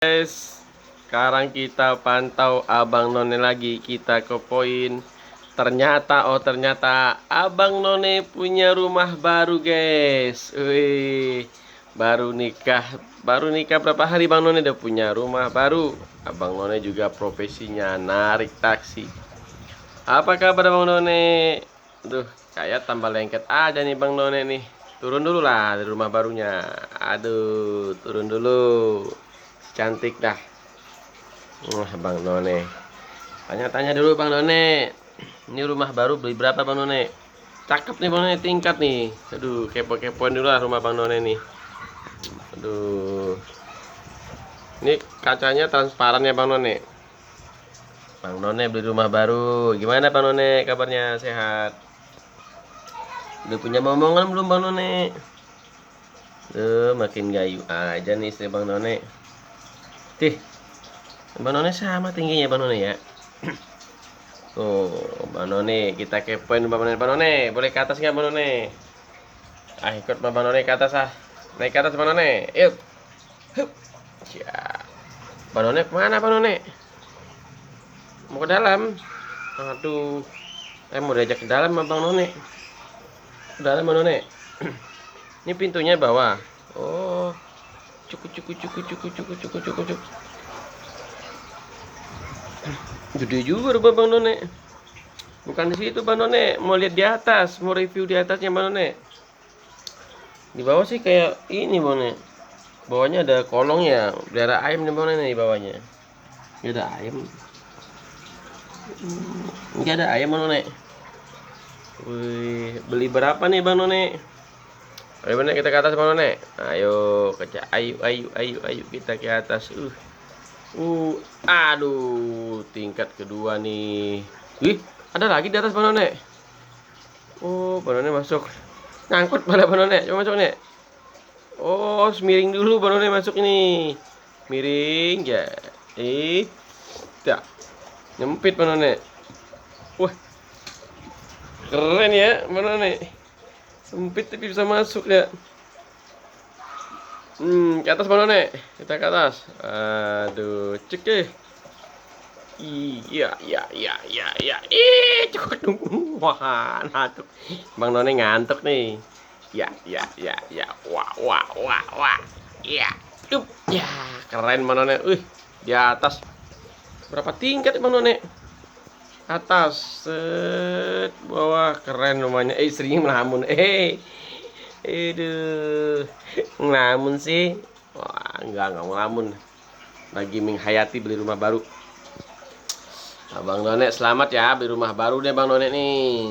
Guys, sekarang kita pantau Abang None lagi. Kita ke poin. Ternyata Abang None punya rumah baru, guys. Wih, baru nikah berapa hari Bang None udah punya rumah baru. Abang None juga profesinya narik taksi. Apa kabar Bang None? Duh, kayak tambah lengket aja nih Bang None nih. Turun dulu lah dari rumah barunya. Aduh, turun dulu. Cantik dah. Bang None. Tanya-tanya dulu Bang None. Ini rumah baru beli berapa Bang None? Cakep nih Bang None, tingkat nih. Aduh, kepo-kepoin dulu lah rumah Bang None nih. Aduh. Ini kacanya transparan ya Bang None. Bang None beli rumah baru. Gimana Bang None kabarnya? Sehat? Udah punya momongan belum Bang None? Makin gayu aja nih istri Bang None. Tih, Bang None sama tingginya Bang None ya. Oh, Bang None, kita kepoin Bang None. Bang None, boleh ke atas nggak Bang None? Ikut Bang None ke atas ah. Naik ke atas Bang None. Yuk. Hup. Ya. Bang None kemana Bang None? Mau ke dalam? Aduh. Mau diajak ke dalam Bang None. Ke dalam Bang None. Ini pintunya bawah. Oh. Cukup. Gede juga rumah Bang None. Bukan di situ Bang None, mau lihat di atas, mau review di atasnya Bang None. Di bawah sih kayak ini Bang None. Bawahnya ada kolong ya, pelihara ayam nih Bang None di bawahnya. Ini ada ayam. Ini ada ayam Bang None. Wih, beli berapa nih Bang None? Ayo Bang None, kita ke atas Bang None. Ayo kita ke atas. Aduh, tingkat kedua nih. Wih, ada lagi di atas Bang None. Oh, Bang None masuk. Ngangkut pada Bang None. Coba masuk nih. Oh, miring dulu Bang None masuk ini. Miring ya. Tak. Nyempit Bang None. Wah. Keren ya Bang None. Sempit tapi bisa masuk ya. Ke atas Bang None. Kita ke atas. Aduh, cek deh. Iya. Cukup dong. Wah, ngantuk. Bang None ngantuk nih. Ya. Wah. Iya. Ya, keren Bang None. Di atas. Berapa tingkat Bang None? Atas. Set. Bawah. Keren rumahnya. Istrinya melamun. Aduh. Ngelamun sih. Wah, enggak ngelamun. Lagi menghayati beli rumah baru. Bang None selamat ya beli rumah baru deh Bang None nih.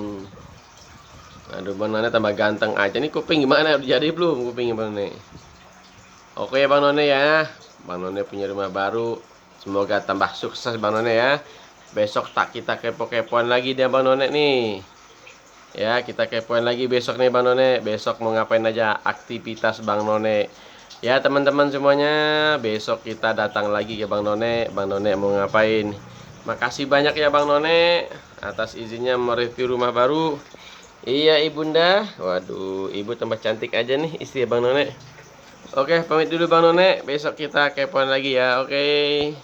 Aduh Bang None tambah ganteng aja nih. Kuping gimana? Udah jadi belum kupingnya Bang None? Oke ya Bang None ya. Bang None punya rumah baru. Semoga tambah sukses Bang None ya. Besok kita kepo-kepoan lagi deh Bang None nih. Ya, kita kepoin lagi besok nih Bang None. Besok mau ngapain aja aktivitas Bang None. Ya teman-teman semuanya, besok kita datang lagi ke Bang None. Bang None mau ngapain? Makasih banyak ya Bang None atas izinnya mereview rumah baru. Iya Ibunda. Waduh, Ibu tambah cantik aja nih istri Bang None. Oke, pamit dulu Bang None. Besok kita kepoin lagi ya. Oke.